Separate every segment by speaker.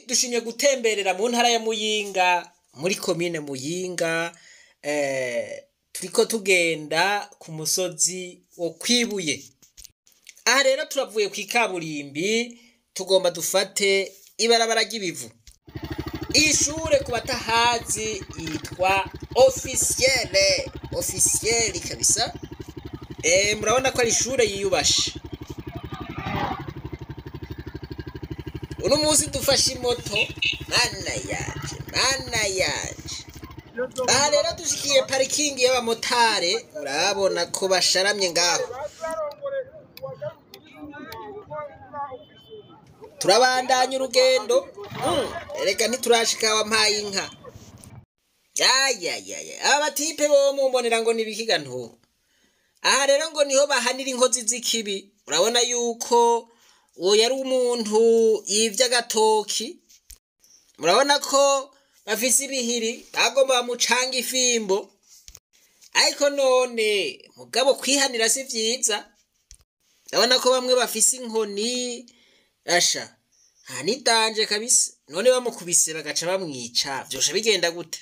Speaker 1: dushimye gutemberera mu ntara ya Muyinga, muri komine Muyinga. Turiko tugenda ku musozi wo kwibuye. Aha rero turavuye kw'ikaburimbi, tugomba dufate ibarabara ry'ibivu. Iyi shure ku batahazi yitwa officielle, officielle kabisa. Murabona ko ari ishure yiyubashe. Uno munsi dufashe imoto, mana yanje, mana yanje. Aha rero dushikiye parikingi y'abamotare, murabona ko basharamye ngaho. Turabandanya urugendo, erega ntiturashika wampaye inka. Ayayaya, aba batipe bo mumbonera ngo nibikiga ntu. Aha rero ngo niho bahanira inkozi z'ikibi. Urabona yuko uwo yari umuntu yivye agatoki. Murabona ko bafise ibihiri, bagomba bamucanga ifimbo. Ariko none mugabo kwihanira si vyiza. Urabona ko bamwe bafise inkoni, asha nidanje kabisa. None bamukubise bagaca bamwica, vyosha bigenda gute?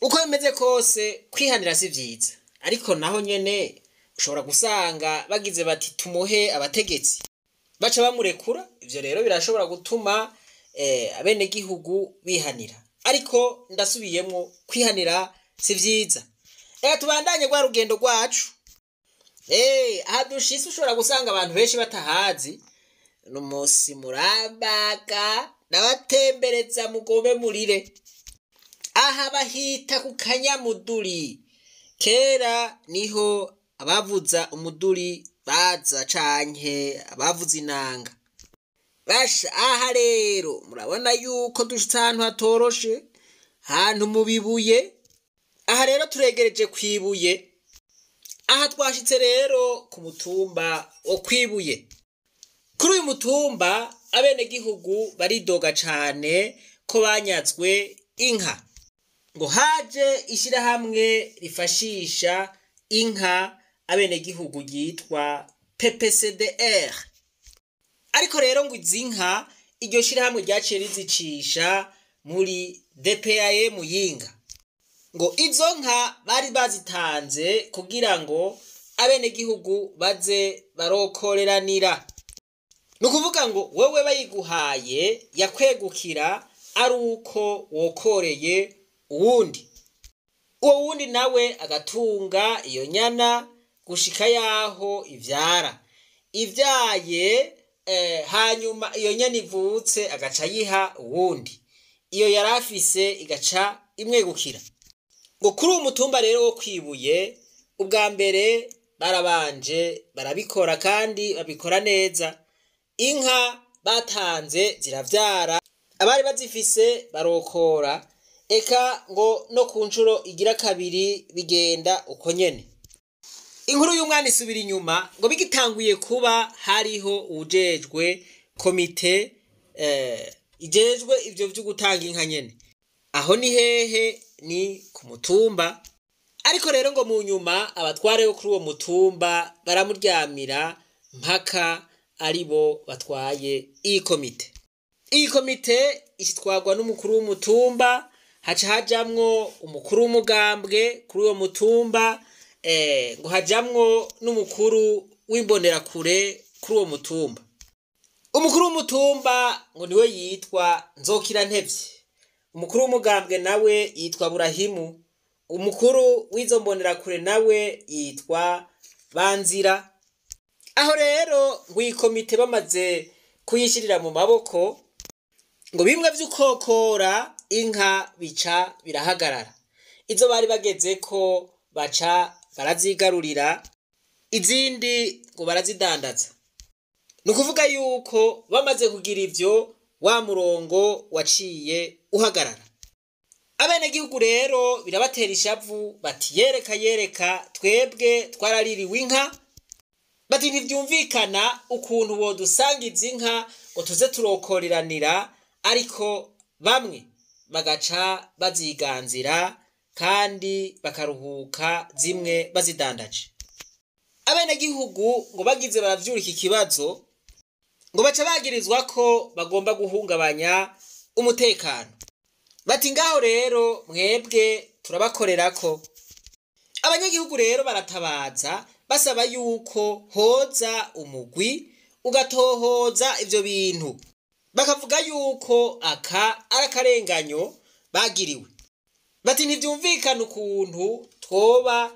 Speaker 1: Uko bimeze kose kwihanira si vyiza, ariko naho nyene ushobora gusanga bagize bati tumuhe abategetsi, baca bamurekura. Ivyo rero birashobora gutuma abenegihugu bihanira, ariko ndasubiyemwo, kwihanira si vyiza. Reka tubandanye rwa rugendo rwacu. Aha dushitse ushobora gusanga abantu benshi batahazi. N'umunsi murambaga ndabatembereza mugome murire. Aha bahita ku Kanyamuduri. Kera niho abavuza umuduri baza canke abavuza inanga. Basha, aha rero murabona yuko dushitse ahantu hatoroshe, ahantu mu bibuye. Aha rero turegereje kwibuye. Aha twashitse rero ku mutumba wo kwibuye. Kuri uyu mutumba abenegihugu baridoga cane ko banyazwe inka. Ngo haje ishirahamwe rifashisha inka abenegihugu ryitwa PPCDR. Ariko rero ngo izi nka iryo shirahamwe ryaciye rizicisha muri DPAE Muyinga. Ngo izo nka bari bazitanze kugira ngo abenegihugu baze barokoreranira. Nukuvuga ngo wewe bayiguhaye yakwegukira ari uko wokoreye uwundi. Uwo wundi nawe agatunga iyo nyana gushika yaho ivyara. Ivyaye, hanyuma iyo nyana ivutse agaca yiha uwundi. Iyo yarafise igaca imwegukira. Ngo kuri uwo mutumba rero wo kwibuye, ubwa mbere barabanje barabikora kandi babikora neza. Inka batanze ziravyara, abari bazifise barokora, eka ngo no ku nshuro igira kabiri bigenda uko nyene. Inkuru y'umwana isubira inyuma, ngo bigitanguye kuba hariho uwujejwe komite ijejwe ivyo vyo gutanga inka nyene. Aho ni hehe? Ni ku mutumba. Ariko rero ngo mu nyuma abatware bo kuri uwo mutumba baramuryamira mpaka aribo batwaye iyi komite. Iyi komite ishitwarwa n'umukuru w'umutumba, haca hajamwo umukuru w'umugambwe kuri uwo mutumba, ngo hajamwo n'umukuru w'imbonerakure kuri uwo mutumba. Umukuru w'umutumba ngo niwe yitwa Nzokirantevye. Umukuru w'umugambwe nawe yitwa Burahimu. Umukuru w'izo mbonerakure nawe yitwa Banzira. Aho rero ngo iyi komite bamaze kuyishirira mu maboko, ngo bimwe vy'ukokora inka bica birahagarara. Izo bari bageze ko baca barazigarurira, izindi ngo barazidandaza. Nukuvuga yuko bamaze kugira ivyo, wa murongo waciye uhagarara. Abenegihugu rero birabatera ishavu, bati yereka yereka, twebwe twaraririwe inka. Bati ntivyumvikana ukuntu wodusangiza inka ngo tuze turokoreranira, ariko bamwe bagaca baziganzira kandi bakaruhuka zimwe bazidandaje. Abenegihugu ngo bagize baravyura iki kibazo, ngo baca bagirizwa ko bagomba guhungabanya umutekano. Bati ngaho rero mwebwe turabakorerako. Abanyagihugu rero baratabaza basaba yuko hoza umugwi ugatohoza ivyo bintu, bakavuga yuko aka ari akarenganyo bagiriwe. Bati ntivyumvikana ukuntu twoba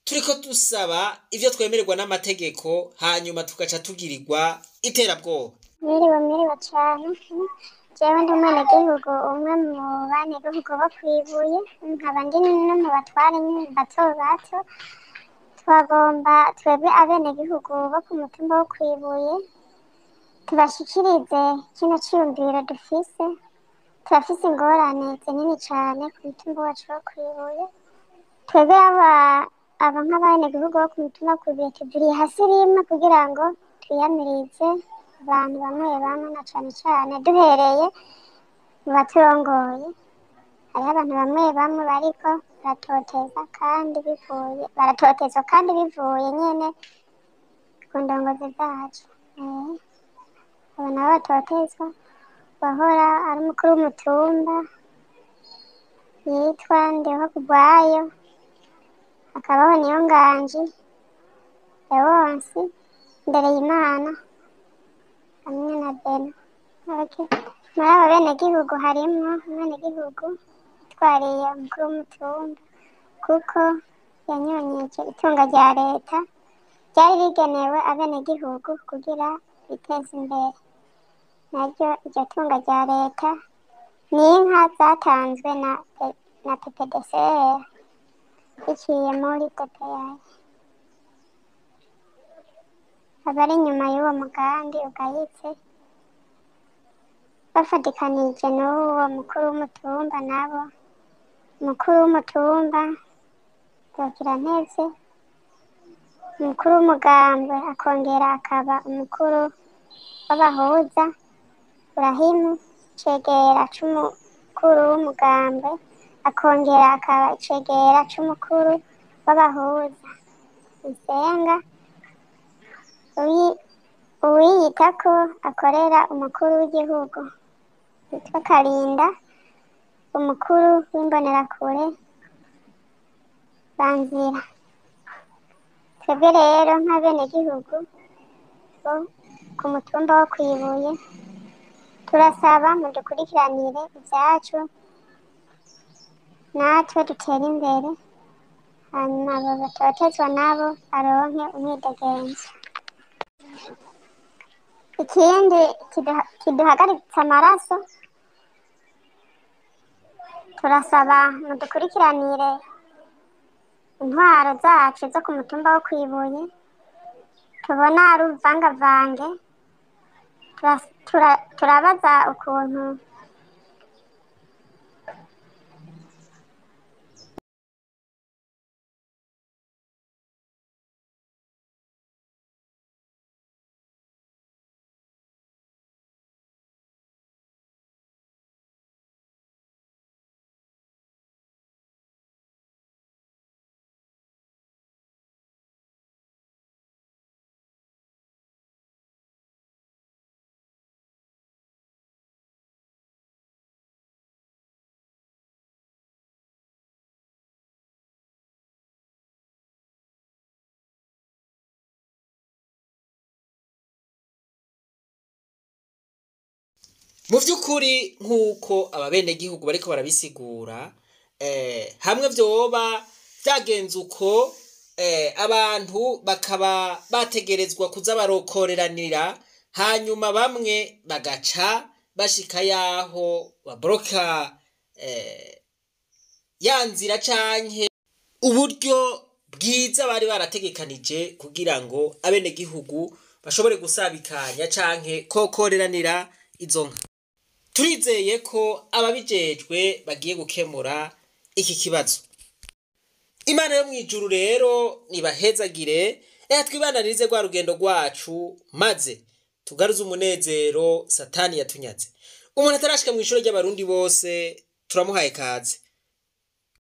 Speaker 1: turiko dusaba ivyo twemererwa n'amategeko hanyuma tugaca tugirirwa iterabwoba.
Speaker 2: Mwiriwe, mwiriwe cane. Jewe ndi umwenegihugu, umwe mu banegihugu bo kw'ibuye, nkaba ndi no mu batware nyene bato bato. Twagomba twebwe abenegihugu bo ku mutumba wo kw'ibuye tubashikirize kino ciyumviro dufise. Turafise ingorane zinini cane ku mutumba wacu wo kw'ibuye. Twebwe aba nk'abenegihugu bo ku mutumba wo kw'ibuye tuviriye hasi rimwe kugira ngo twiyamirize abantu bamwe bamwe, na cane cane duhereye mu baturongoye. Hariho abantu bamwe bamwe bariko baratoteza kandi bivuye, baratotezwa kandi bivuye nyene ku ndongozi zacu. Abo nabo batotezwa wahora ari umukuru w'umutumba yitwa Ndihokubwayo, hakabaho Niyonganji Leonsi, Ndereyimana hamwe na Beno. Okay. Muri abo benegihugu harimwo umwenegihugu yitwariye umukuru w'umutumba kuko yanyonyeje itunga rya leta ryari rigenewe abenegihugu kugira biteze imbere. Naryo iryo tunga rya leta ni inka zatanzwe na PPDCR biciye muri DPI. Abari inyuma y'uwo mugambi ugayitse bafatikanije n'uwo mukuru w'umutumba, nabo umukuru w'umutumba Rukiranteze, umukuru w'umugambwe akongera akaba umukuru w'abahuza Burahimu, icegera c'umukuru w'umugambwe akongera akaba icegera c'umukuru w'abahuza Nsenga, uwiyita ko akorera umukuru w'igihugu yitwa Karinda, umukuru w'imbonerakure Banzira. Twebwe rero nk'abenegihugu bo ku mutumba wo kw'ibuye turasaba mudukurikiranire ivyacu natwe dutere imbere, hanyuma abo batotezwa nabo baronke umwidegemvyo. Ikindi kiduhagaritse amaraso, turasaba mudukurikiranire intwaro zacu zo ku mutumba wo kw'ibuye, tubona ari uruvangavange. Turabaza ukuntu
Speaker 1: Mu vy'ukuri nk'uko ababenegihugu bariko barabisigura, hamwe vyoba vyagenze uko, abantu bakaba bategerezwa kuza barokoreranira, hanyuma bamwe bagaca bashika yaho baboroka ya nzira canke uburyo bwiza bari barategekanije kugira ngo abenegihugu bashobore gusabikanya canke kokoreranira izo nka. Turizeye ko ababijejwe bagiye gukemura iki kibazo. Imana yo mw'ijuru rero nibahezagire, reka twibandanirize rwa rugendo rwacu maze tugaruze umunezero Satani yatunyaze. Umuntu atarashika mw'ishure ry'abarundi bose turamuhaye kaze.